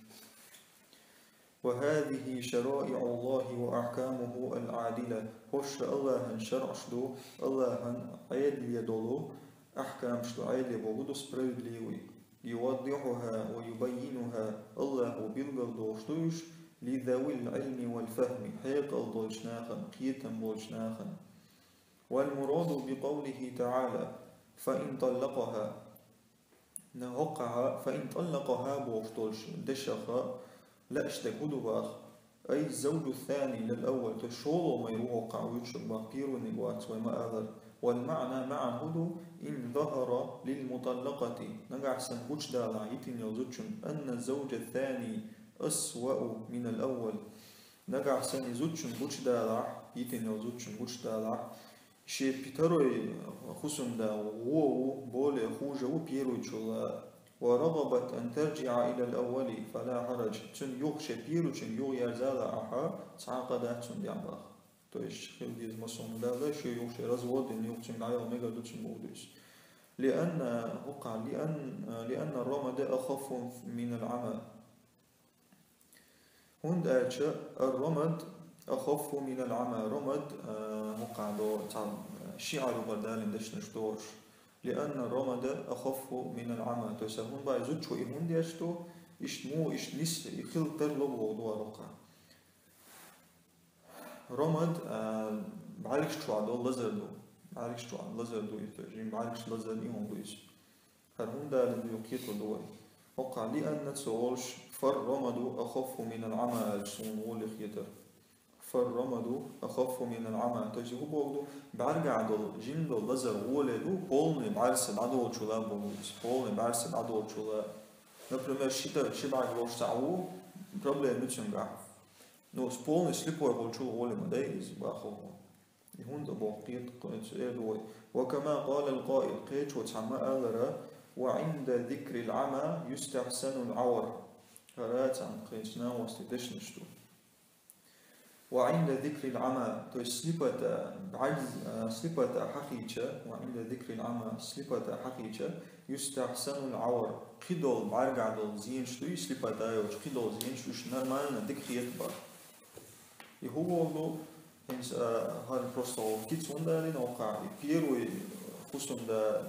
وهذه شرائع الله وأحكامه العادلة. ХӀорш АллахӀан шарӀаш ду, АллахӀан Ӏедале долу ахькамаш ду, Ӏедале бохург ду справедливый. يوضحها ويبينها, АллахӀа билгалдоккхуш ду уьш, لذوي العلم والفهم, хьекъал долчу нахана, кхетам болчу нахана. والمراد بقوله تعالى: فإن طلقها. ХӀокхахь فإن طلقها бохуш долчу дешах лаьаш дерг хӀун ду боху? أي الزوج الثاني للأول, то есть шолгӀа майра ву хӀокхахь вуьйцург боху, первыйниг вац вай ма-аллара. والمعنى, маьӀна хӀун ду? إن ظهر للمطلقة, нагахь санна гучудалахь йитина йолу зудчун, أن الزوج الثاني أسوأ من الأول. Нагахь санна и зудчун гучудалахь, йитина йолу зудчун гучудалахь, шен пи-, второй хӀусамда гӀо ву, более хуже ву первыйчул а. ورغبت أن ترجع إلى الأول فلا حرج. Цуьнан юха шен первыйчуьнга юхаерзалахь ахь, цхьа а къа дац цунна дехьа боху. То есть хила деза массо а хӀума далла, шен юха шен развод дина, юха цуьнга дӀаяла мегар ду цунна бохург ду иза. لأن, хӀокхахь, لأن, لأن الرمد أخف من العمى. ХӀунда аьлча الرمد أخف من العمى. Рамад, а, хӀокхахь до цхьа, а, шиӀар юкъара далийна дешнаш догӀуш. لأن الرمد أخف من العمى. То есть, а, хӀунда боху, зудчо и хӀунда деш ду, иштта мо, иштта нис, и хила тарло боху ду хӀокхахь. Рамад, а, бӀаьргаш чохь долу лазар ду. БӀаьргаш чохь лазар ду иза, то есть, жима бӀаьргаш лазар и хӀума ду иза. ХӀара хӀунда аьлла ду, кхетар ду вай. ХӀокхахь لأن ца олуш, فالرمد أخف من العمى аьлча, суна гӀоле хетара. فالرمد أخف من العمى. То есть, хӀун боху ду, бӀаьргахь долу, жима долу лазар гӀоле ду, полный бӀаьрса дӀадолучул а боху иза. Полный бӀаьрса дӀадолучул а. Например, ши тар, ши бӀаьрг лош цхьаъ ву, проблема ю цуьнгахь. Ну, с полный слепой волчул гӀоле ма дай иза, боху. И хӀунда боху, кхета, кхоьца эр ду вай. وكما قال القائل, кхечо цхьамма алара: وعند ذكر العمى يستحسن العور. ХӀара цхьана кхечу нахоста дешнаш ду. وعند ذكر العمى, то есть слепота, бӀаьрг, а, слепота хьахийча, وعند ذكر العمى, слепота хьахийча, يستحسن العور, кхидолу бӀаьргахь долу зенаш ду, и слепота йолчу кхидолу зенаш уьш нормально дика хета боху. И хӀун боху ду, хӀинца, а, хӀара просто кица хӀунда далийна, хӀокхахь и первый хӀусамда,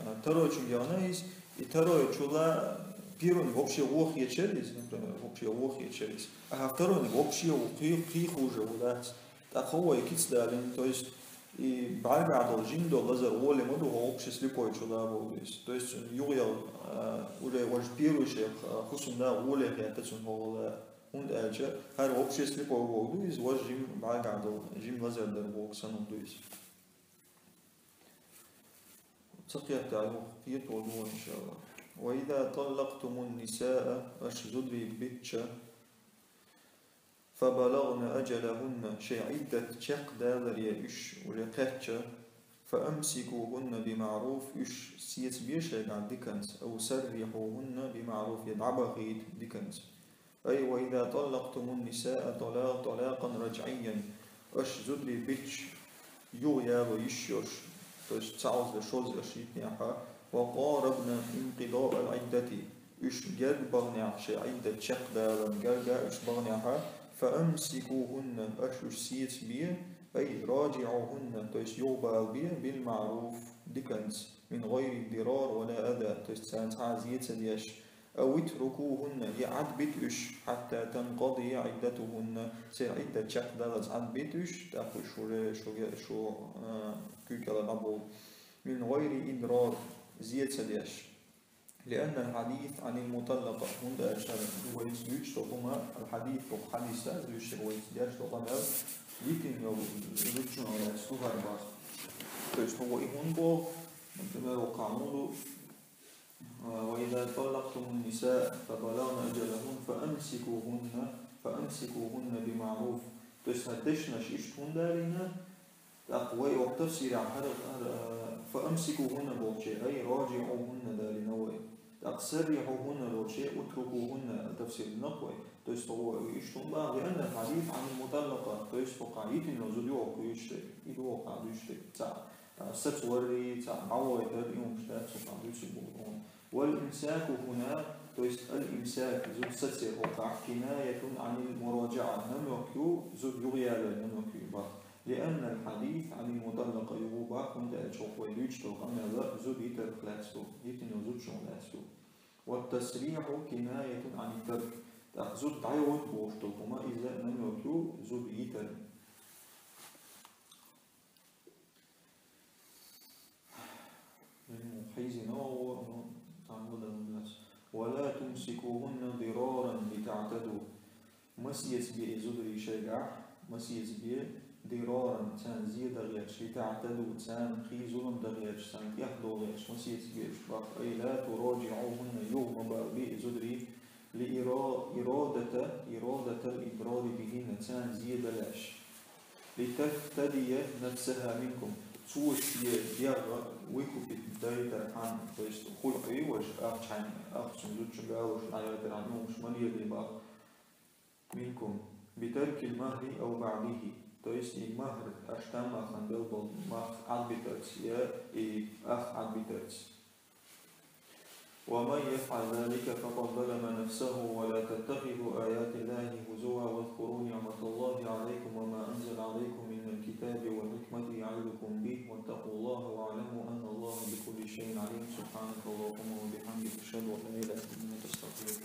а, второйчуьнга яхана иза, и второйчул а первыйниг вообще вон хеташ яра иза, например, вообще вон хеташ яра иза. Аха второйниг вообще вон кхий-, кхийхьа уже вон дац. ТӀаккха вай кица далийна, то есть и бӀаьргахь долу жима долу лазар гӀоле ма ду, хӀокху вообще слепойчул а боху иза. То есть юхаяла, а, уже важа первый шех, а, хӀусамда гӀоле хетта цунна хӀокхул а. ХӀунда аьлча, хӀара вообще слепой вогӀу ду иза, важа жима бӀаьргахь долу, жима лазар дар вогӀу санна ду иза. Ца кхетта, юха кхета ду вай, иншаллахӀ. وإذا طلقتم النساء, аша зударий бичча, فبلغن أجلهن, шайн Ӏиддат чекхдаларе уьш уже кхаьчча, فأمسكوهن بمعروف, уьш сецабе шайгахь диканца, أو سرحوهن بمعروف, я дӀабахийта диканца. أي وإذا طلقتم النساء طلا-، طلاقا رجعيا, аша зударий бичча юхаяла йиш йолуш, то есть цхьа оза шозза аша йитинехь, وقاربن انقضاء العدة, уьш герга баханехь, шайн Ӏиддат чекхдаларна герга уьш баханехь, فأمسكوهن, аша уж сецабе, أي راجعوهن, то есть юхабалабе, بالمعروف, диканца, من غير ضرار ولا أذى, то есть царна цхьа а зе ца деш, أو اتركوهن, е Ӏадбита уж, حتى تنقضي عدتهن, церан Ӏиддат чакхдаллалца Ӏадбита уж, тӀаккха уж уже шуга, шу, а, куьйга дӀаболабе. من غير إضرار, зе ца деш. لأن الحديث عن المطلقة, хӀунда аьлча вайца дуьйцу хӀума, الحديث, хӀадис, дуьйцу вайца деш долу къамел, йитина йолу зудчунна лаьцна ду хӀара боху. То есть, хӀун вай хӀунда боху, например, вокху хьан ду, а, وإذا طلقتم النساء فبلغن أجلهن فأمسكوهن، فأمسكوهن بمعروف. То есть, хӀара дешнаш иштта хӀунда далийна, тӀаккха вай оха тафсирехь хӀара, хӀара, а, فأمسكوهن болче, أي راجعوهن далийна вай. ТӀаккха سرحوهن болче, اتركوهن тафсир дина вай. То есть, хӀун вай иштта хӀунда боху, لأن الحديث عن المطلقة, то есть, вокху хьан йитина йолу зуда ю вай дуьйцуш дерг, и ду вай хьан дуьйцуш дерг. Цхьа, а, сацавалар, цхьа дӀавойтар, и хӀумнаш дац вай хьан дуьйцуш болу. والإمساك هنا, то есть الإمساك, зуда сацар хӀокхахь, كناية عن المراجعة, намёк ю, зуда юхаялор намёк ю боху. لأن الحديث عن المطلقة, юха боху, хӀунда аьлча хӀокху вай дуьйцуш долу къамел зуда йитарх лаьцна ду, йитина йолу зудчунна лаьцна ду. والتسريح كناية عن الترك, тӀаккха зуда дӀайойта бохуш долу хӀума, иза намёк ю зуда йитар. Хьийзина вогӀу, ну, цхьаммо дан дац. ولا تمسكوهن ضرارا لتعتدوا. Ма сецабе и зударий шайгахь, ма сецабе, ضرارا, царна зе дан гӀерташ, لتعتدوا, царна кхин зулам дан гӀерташ, царна тӀех догӀу гӀерташ, ма сецабе уьш боху. أي لا تراجعوهن, юха ма балабе и зударий, لإرا-، إرادة، إرادة الإضرار بهن, царна зе дан лаьаш. لتفتدي نفسها منكم. Цо шен дегӀ выкупить дайтархьама, то есть хулъа ю вайша, ахча хьайна, ахча цуьнан зудчун галош дӀаяйтархьама, ну, уьш ма лелае боху. منكم. بترك المهر أو بعضه. То есть и махр, аша тамахана белла болу мах Ӏадбитарца, я и ах Ӏадбитарца. ومن يفعل ذلك فقد ظلم نفسه ولا تتخذوا آيات الله هزوا واذكروا نعمة الله عليكم وما أنزل عليكم من الكتاب والحكمة يعظكم به واتقوا الله واعلموا أن الله بكل شيء عليم. سبحانك اللهم وبحمدك، أشهد أن لا إله إلا أنت، أستغفرك.